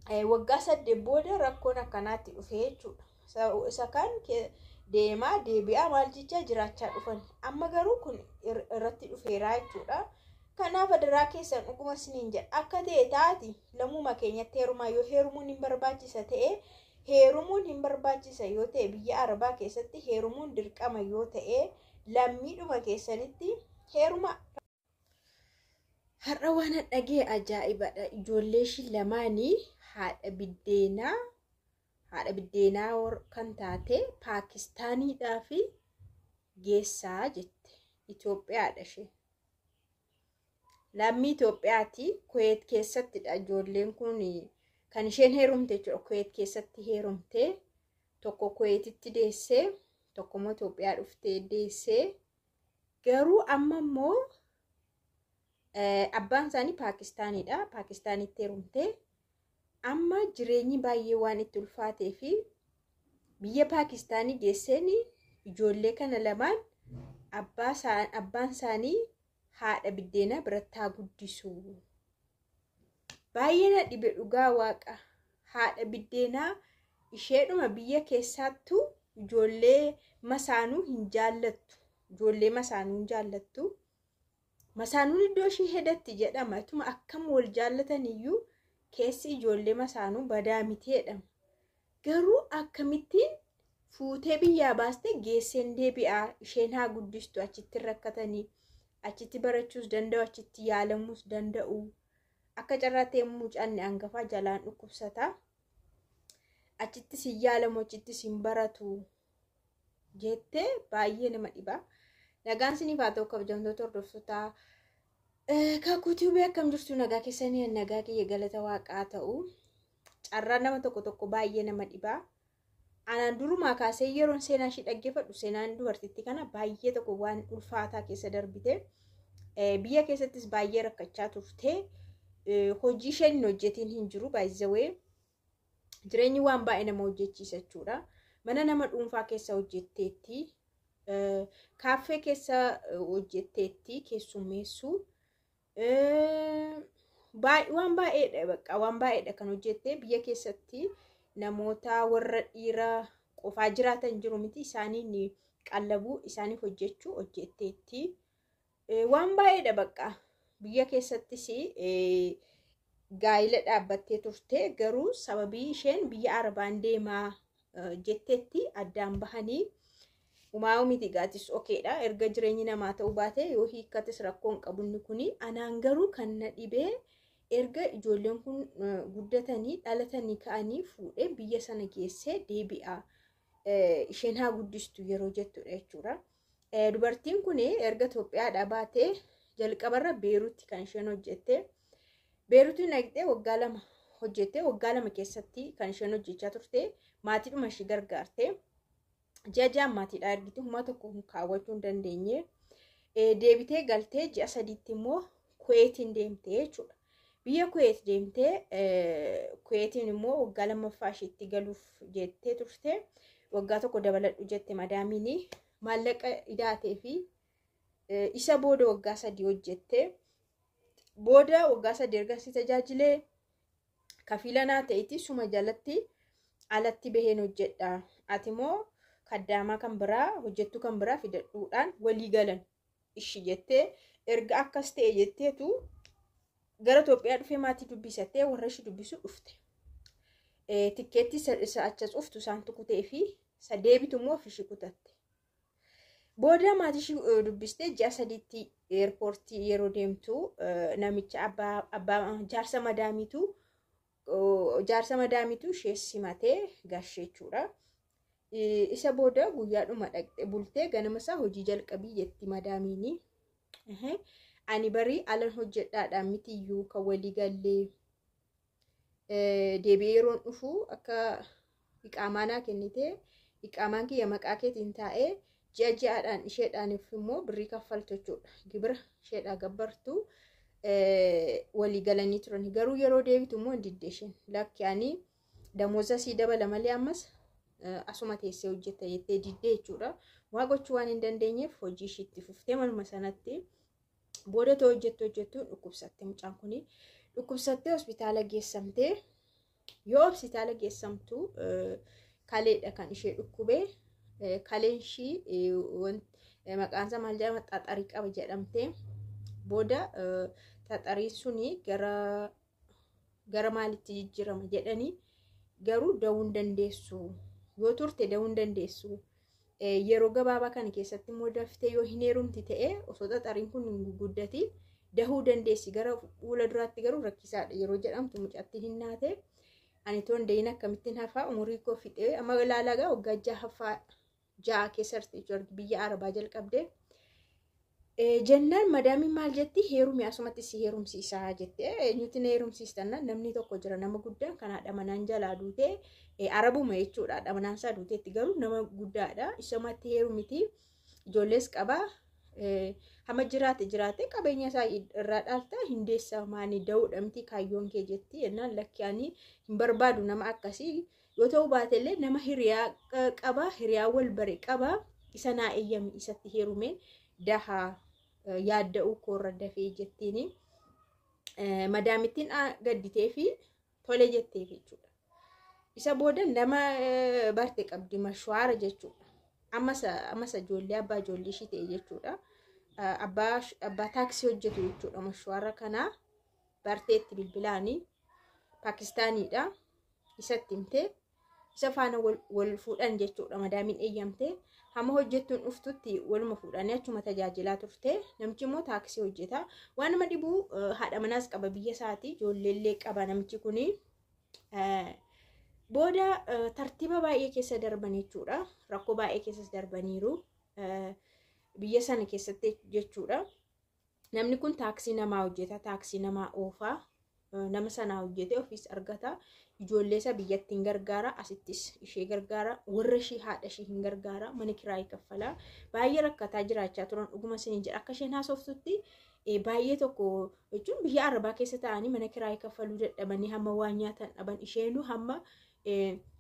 Waggaa 8 booda rakkoon akkanaatti dhufee jechuudha. Isa kan deemaa deebi'aa maal jechaa jiraachaa dhufan. Amma garuu kun irratti dhufeeraa jechuudha. Kanaaf adaraa keessan dhuguma isiniin jedha. Akka ta'e taati lammuma keenyatti heerumaa yoo heerumuun hin barbaachisa ta'e, heerumuun hin barbaachisa yoo ta'e, biyya Arabaa keessatti heerumuun dirqama yoo ta'e, lammiidhuma keessanitti heeruma. Har'a waan dhagee ajaa'ibadha. Ijoollee ishii lamaanii haadha biddeenaa, haadha biddeenaa kan taate Paakistaaniidhaa fi geessaa jette. Itoophiyaadha isheen. Lammii Itoophiyaati. Kuweet keessattidha ijoolleen kun kan isheen heerumte jechuudha. Kuweet keessatti heerumte. Tokko Kuweetitti deessee, tokko immoo Itoophiyaa dhuftee deessee. Garuu amma immoo abbaan isaanii Paakistaanidha. Paakistaanitti heerumte. Amma jireenyi baay'ee waan itti ulfaatee fi biyya Paakistaanii geesseen ijoollee kana lamaan abbaan isaanii haadha biddeenaa biratti haa guddisu. Baay'ee na dhibe dhugaa waaqa. Haadha biddeenaa isheedhuma biyya keessaattuu ijoollee masaanuu hin jaallattu. Ijoollee masaanuu hin jaallattu. Masaanuun iddoo ishii hedatti jedhama. Ituma akkam wal jaallatan iyyuu keessi ijoollee masaanuu badaa miti jedhama. Garuu akkamittiin fuutee biyyaa baastee geesseen deebi'aa, isheen haa guddistu, achitti rakkatanii, achitti barachuus danda'u, achitti yaalamuus danda'u. Akka carraa ta'e mucaan hangafaa jalaan dhukkubsata. Achitti sin yaalamu, achitti sin baratu jettee baay'ee nama dhiba. Nagaan siniif haa ta'u kabajamtoota hordoftoota Kakuu Tube, akkam jirtu? Nagaa keessanii? Nagaa kiyya, galata waaqaa ta'u. Carraan nama tokko tokko baay'ee nama dhiba. Anaan durumaa kaasee yeroon seenaa ishii dhaggeeffadhu, seenaan dubartittii kana baay'ee tokko waan ulfaataa keessa darbite. Biyya keessattis baay'ee rakkachaa turte. Hojii isheen hin hojjetiin hin jiru baay'ee. Jireenyi waan baay'ee nama hojjechiisa jechuudha. Mana nama dhuunfaa keessa hojjetteetti. Kaaffee keessa hojjetteetti keessummeessuu. Waan baay'eedha, bakka waan baay'eedha kan hojjette. Biyya keessatti namoota warra dhiira qofaa jiraatan jiru miti, isaaniin qallabuu, isaaniif hojjechuu hojjetteetti. Waan baay'eedha bakka. Biyya keessattis gaa'ila dhaabbattee turte, garuu sababii isheen biyya Arabaan deemaa jetteetti addaan bahanii. Umaa miti gaatis okeedha. Erga jireenyi namaa ta'uu baate yoo hiikkatis rakkoon qabunni kuni. Anaan garuu kan na dhibee, erga ijoolleen kun guddatanii dhalatanii ka'anii fuudhee biyya sana geessee deebi'a, isheen haa guddistu yeroo jettudha jechuudha. Dubartiin kun erga Itoophiyaadhaa baatee jalqabarra Beeruutti kan isheen hojjette. Beeruutti naqxee waggaa 2 hojjette. Waggaa 2 keessatti kan isheen hojjechaa turte maatiidhuma ishee gargaarte. Ji'a ji'aan maatiidhaa ergite, humna tokko kaawwachuu hin dandeenye. Deebitee galtee ji'a 3tti immoo Kuweetiin deemte jechuudha. Biyya Kuweet deemtee, Kuweetiin immoo waggaa lammaffaa isheetti galuuf jettee turte. Waggaa 1 dabaladhu jette madaamiin, maallaqa idaatee fi isa booda waggaa 3 hojjette. Booda waggaa 3 erga si tajaajilee kafiilanaa ta'eeti suma jalatti alatti baheen hojjedha. Ati immoo kaddaamaa kan biraa, hojjettuu kan biraa fidadhuudhaan walii galan ishi jettee, erga akkas ta'e jetteetu gara Itoophiyaa dhufee maatii dubbisattee warra ishii dubbisu dhufte. Tikkeettii isa acha cuftu isaan kutee fi isa deebitu immoo ofii kutatte. Booda maatii ishii dubbistee ji'a 3tti eerpoortii yeroo deemtu namicha abbaa jaarsa madaamiitu ishee simatee gashee jechuudha. Isa booda guyyaadhuma dhaqxe bultee ganama isaa hojii jalqabii jetti madaamiini. Ani barii alan hojjedhaadhaan mitiyyuu kan walii gallee, deebi'ee yeroon dhufu akka iqaamaa naa kennite, iqaamaan kiyya maqaa keetiin taa'ee, ji'a ji'aadhaan isheedhaaniif immoo birrii kaffaltu jechuudha. Gibira isheedhaa gabbartu walii galanii turan. Garuu yeroo deebitu immoo hin didde isheen. Lakki, ani damooza sii dabala malee ammas asuma teessee hojjetta jettee diddee jechuudha. Waa gochuu waan hin dandeenyeef hojii ishiitti fuftee manuma sanatti booda ta'u hojjettu hojjettu dhukkubsatte mucaan kuni. Dhukkubsattee hospitaala geessamtee Yoo hospitaala geessamtu kaleedha kan ishee dhukkubee, kaleen ishii maqaan isaa maal jedhama, xaxarii qaba jedhamte. Booda xaxariin suni gara maalitti jijjiirama jedhanii, garuu da'uu hin dandeessu. Yoo turte da'uu hin dandeessu. Yeroo gabaabaa kana keessatti immoo daftee yoo hin heerumti ta'e, osoo xaxariin kun hin guguddatiin dahuu dandeessi, gara fuula duraatti garuu rakkisaadha yeroo jedhamtu mucattiin hin naate. Ani toon dahin akkamittiin hafaa, umurii koo fixee amma ilaalaa gaa waggaa 6ffaa 6 keessa jirti biyya Arabaa jalqabdee. Jennaan madaamiin maal jetti? Heerumi, asumatti si heerumsiisaa jette. Eenyutti na heerumsiistannaan, namni tokko jira, nama guddaan kan haadha manaan jalaa duutee, arabuma jechuudha. Haadha manaan isaa duuteetti, garuu nama guddaadha. Isumatti heerumiti, ijoollees qabaa. Hamma jiraate jiraate qabeenya isaa irraa dhaalta, hindeessa, maanii da'uudha miti kaayyoon kee jetti. Jennaan, lakki, ani hin barbaadu nama akkasii. Yoo ta'uu baatellee nama hiriyaa qaba, hiriyaa wal bare qaba, isa naa eeyyami, isatti heerume dahaa, yaadda'uu koorra dafee jettiini. Madaamittiin gadditee fi tole jetteef jechuudha. Isa booda nama barte qabdi, mashwaara jechuudha. Ammas ijoollee abbaa ijoollee ishii ta'e jechuudha. Abbaa taaksii hojjetu jechuudha. Mashwaara kanaa barteetti bilbilaanii, Paakistaaniidha. Isatti himtee isa faana wal fuudhan jechuudha. Madaamiin eeyyamtee hamma hojjettuun dhuftutti waluma fuudhanii achuma tajaajilaa turte. Namichi immoo taaksii hojjeta. Waan nama dhibu, haadha manaas qaba biyya isaati, ijoolleellee qaba namichi kuni. Booda tartiiba baay'ee keessa darban jechuudha. Rakkoo baay'ee keessas darbaniiru. Biyya sana keessatti jechuudha. Namni kun taaksii namaa hojjeta, taaksii namaa oofaa. Nama sanaa hojjete ofiis argata. Ijoollee isaa biyyatti hin gargaara, asittis ishee gargaara, warra ishii haadha ishii hin gargaara, mana kiraayii kaffalaa. Baay'ee rakkataa jiraachaa turan, dhuguma isin jedha. Akka isheen haasoftutti baay'ee tokko jechuun biyya Arabaa keessa ta'anii mana kiraayii kaffaluu dadhabanii, hamma waan nyaatan dhaban, isheenuu hamma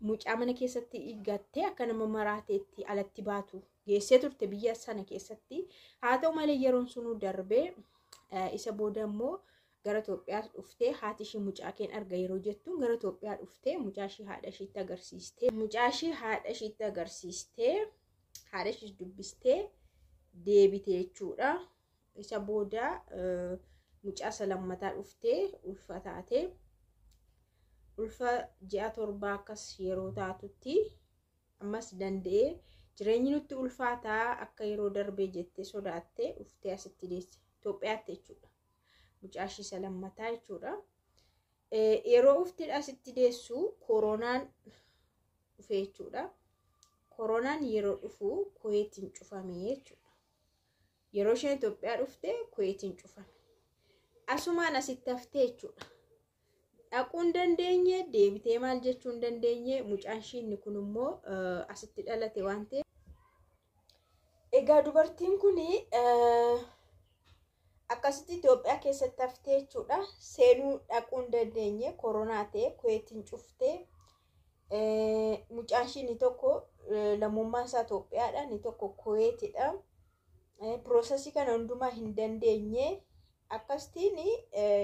mucaa mana keessatti gattee akka nama maraateetti alatti baatu geessee turte biyya sana keessatti. Haa ta'u malee yeroon sunuu darbee, isa booda immoo gara Itoophiyaa dhuftee, haati ishii mucaa keen arga yeroo jettuun gara Itoophiyaa dhuftee mucaa ishii haadha ishiitti agarsiistee, mucaa ishii haadha ishiitti agarsiistee, haadha ishii dubbistee deebite jechuudha. Isa booda mucaa isa lammataa dhuftee ulfa taate. Ulfa ji'a 7 akkas yeroo taatutti ammas danda'ee jireenyi nutti ulfaataa akka yeroo darbee jettee sodaattee dhuftee asitti deesse, Itoophiyaatti jechuudha. Mucaa ishii isa lammataa jechuudha. Yeroo ufti asitti deessu koronaan dhufe jechuudha. Koronaan yeroo dhufu Kuweetiin cufame jechuudha. Yeroo isheen Itoophiyaa dhufte Kuweetiin cufame. Asumaan asitti haftee jechuudha. Dhaquu hin dandeenye, deebitee maal jechuu hin dandeenye. Mucaan ishii inni kun immoo asitti dhalate waan ta'eef. Egaa dubartiin kun akkasitti Itoophiyaa keessatti haftee jechuudha. Seenuu dhaquu hin dandeenye, koronaa ta'e, Kuweetiin cuftee, mucaan ishii inni tokko lammummaan isaa Itoophiyaadha, inni tokko Kuweetidha. Process kana hundumaa hin dandeenye. Akkasitiin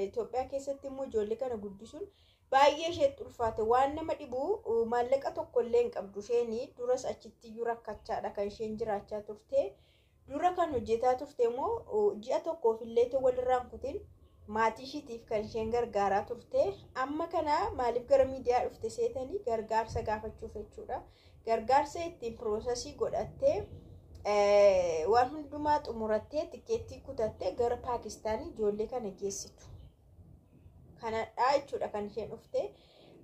Itoophiyaa keessatti immoo ijoollee kana guddisuun baay'ee isheetti ulfaate. Waan nama dhibu, maallaqa tokko illee hin qabdu isheen. Duras achitti iyyuu rakkachaadha kan isheen jiraachaa turte. Dura kan hojjetaa turte immoo ji'a tokkoof illee walirraan kutin maatii ishiitiif kan isheen gargaaraa turte. Amma kana maaliif gara miidiyaa dhufte seetanii? Gargaarsa gaafachuuf jechuudha. Gargaarsa ittiin process godhattee, waan hundumaa xumurattee, tikeettii kutattee gara Paakistaanii ijoollee kana geessitu. Kanadha jechuudha kan isheen dhufte.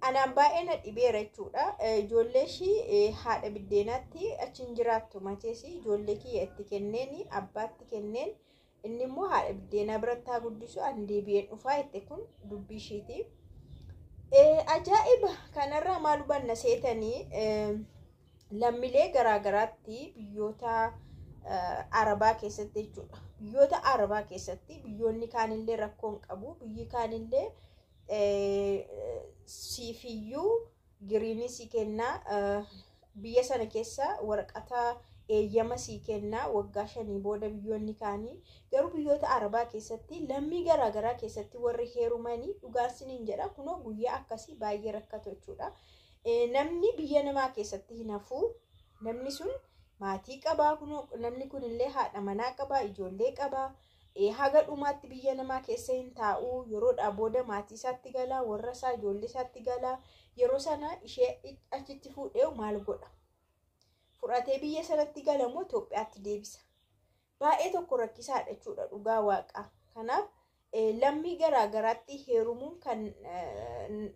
Anaan baay'ee na dhibeera jechuudha. Ijoollee ishii haadha biddeenaatti achi hin jiraattu macheesi, ijoollee kiyya itti kenneen, abbaatti kenneen, inni immoo haadha biddeenaa biratti haa guddisu, ani deebi'een dhufaa jette, kun dubbii ishiiti. Ajaa'iba! Kanarraa maal hubanna seetanii? Lammiilee garaagaraatti biyyoota Arabaa keessatti jechuudha. Biyyoota Arabaa keessatti biyyoonni kaanillee rakkoo hin qabu. Biyyi kaanillee siifiyyuu green si kennaa. Biyya sana keessa waraqata Eeyyama sii kennaa waggaa 5 booda biyyoonni kaanii. Garuu biyyoota Arabaa keessatti lammii garaagaraa keessatti warri heerumanii, dhugaan siniin jedha, kunoo guyyaa akkasii baay'ee rakkatu jechuudha. Namni biyya namaa keessatti hin hafu. Namni sun maatii qabaa, kunoo namni kunillee haadha manaa qabaa, ijoollee qabaa. Haga dhumaatti biyya namaa keessa hin taa'u. Yeroodhaa booda maatii isaatti galaa, warra isaa, ijoollee isaatti galaa. Yeroo sana ishee achitti fuudhee maal godha? Fudhatee biyya sanatti galamoo Itoophiyaatti deebisa? Baay'ee tokko rakkisaadha jechuudha, dhugaa waaqaa. Kanaaf lammii garaagaraatti heerumuun kan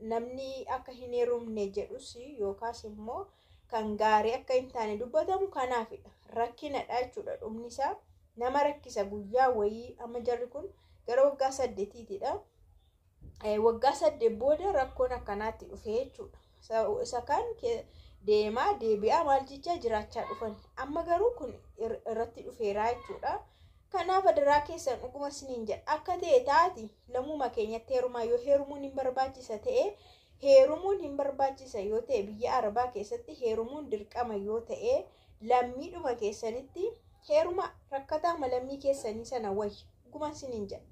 namni akka hin heerumne jedhus yookaas immoo kan gaarii akka hin taane dubbatamu kanaafidha. Rakkinadha jechuudha dhumni isaa. Nama rakkisa guyyaa wayii. Amma jarri kun gara waggaa 8tiitidha. Waggaa 8 booda rakkoon akkanaatti dhufee jechuudha. Isa kan deemaa deebi'aa maal jecha jiraachaa dhufan. Amma garuu kun irratti dhufeeraa jechuudha. Kanaaf adaraa keessan, dhuguma isiniin jedha, akka ta'e taati lammuma keenyatti heerumaa. Yoo heerumuun hin barbaachisa ta'e, heerumuun hin barbaachisa yoo ta'e, biyya Arabaa keessatti heerumuun dirqama yoo ta'e, lammiidhuma keessanitti heeruma. Rakkataama lammii keessanii sana wayya, dhuguma isiniin jedha.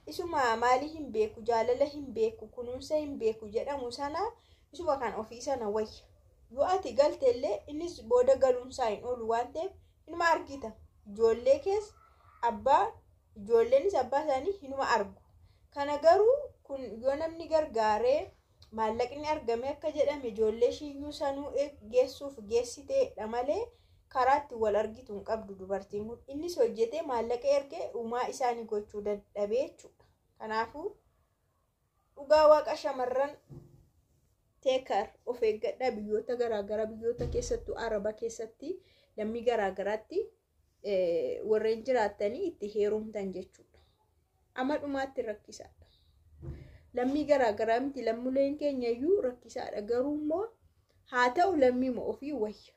Isuma maalii hin beeku, jaalala hin beeku, kunuunsa hin beeku jedhamu sana, isuma kan ofii sana wayya. Yoo ati galte illee innis booda galuunsaa hin oolu waan ta'eef inuma argita. Ijoollee keessa abbaa, ijoolleenis abbaa isaanii hinuma argu. Kana garuu kun yoo namni gargaaree maallaqni argame akka jedhame ijoollee shiyyuu sanuu geessuuf geessiteedha malee karaatti wal argitu hin qabdu dubartiin kun. Innis hojjetee maallaqa ergee uumaa isaanii gochuu dadhabee jechuudha. Kanaafuu dhugaa waaqa, shamarran, take care, of eeggadhaa. Biyyoota garaagaraa, biyyoota keessattuu Araba keessatti lammii garaagaraatti warreen jiraatanii itti heerumtan jechuudha. Amma dhumaatti rakkisaadha. Lammii garaagaraa miti, lammuleen keenya iyyuu rakkisaadha. Garuu immoo haa ta'u, lammiima ofii wayya.